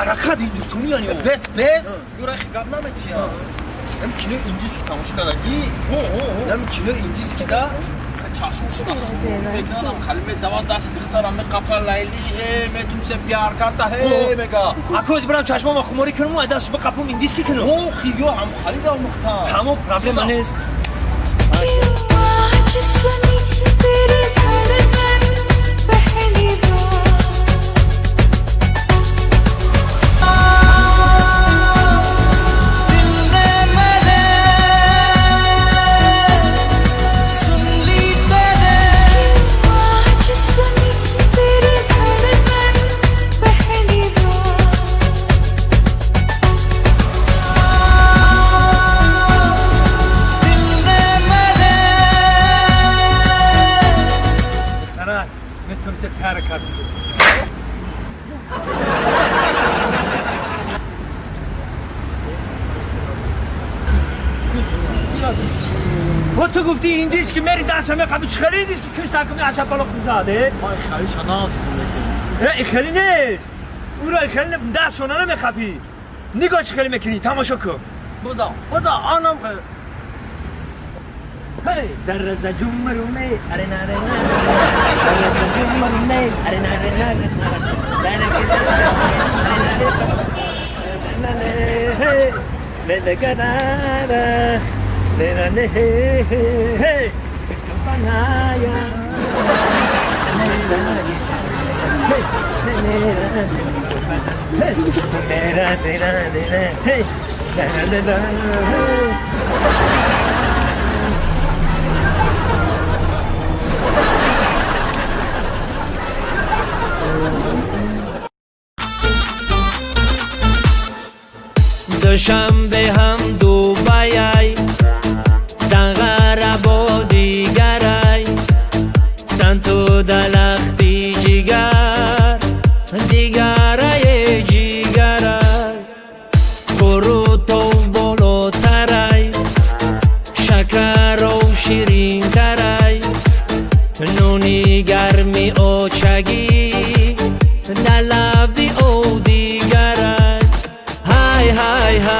Дар ҳақиқат ҳиндустони яъне. Бес, бес. Юра, хи гап наметия. Ам кино индийский тамошо кардагӣ. Ам кино индийский да чашмошона мекунам, хали медава, дасти духтарам меқапа, Лайли, ҳе, मैं तुमसे प्यार करता ҳе, мега. Ако, барам чашмома хуморӣ кунам, ай дастш бақапум, индийский кино. О, хиё ҳам халида мухта. Тамом, проблема нест. आज सुनी तेरी धड़कन पहली बार। दिल ने मेरे सुन ली तेरे आज सुनी तेरी धड़कन पहली बार। दिल ने मेरे Сара, मैं तुमसे प्यार करती हूँ। Ҳо, ту гуфти индийский, мери даста меқаби, чӣ хели индийский киш такми ачапалоқ мизаде? Ман хали шанам. Э, хели нест. Ура, хели даст шона намеқапӣ. Нигоҳ, чӣ хели мекунӣ, тамошо кун. Буда, буда, анам. Hey, зарра за ҷумруме, аре наре наре. Зарра за ҷумруме, аре наре наре наре. Наре наре наре. Ne ne hey, campanaya. Hey, ne ne hey. Душанбе ҳам Дубайай, Данғара бо дигарай, санту далахти ҷигар дигарае ҷигарай, қурутов болотарай, шакаров ширинтарай, нуни гарми очагӣ далави ӯ дигарай. Ҳай, ҳай, ҳай.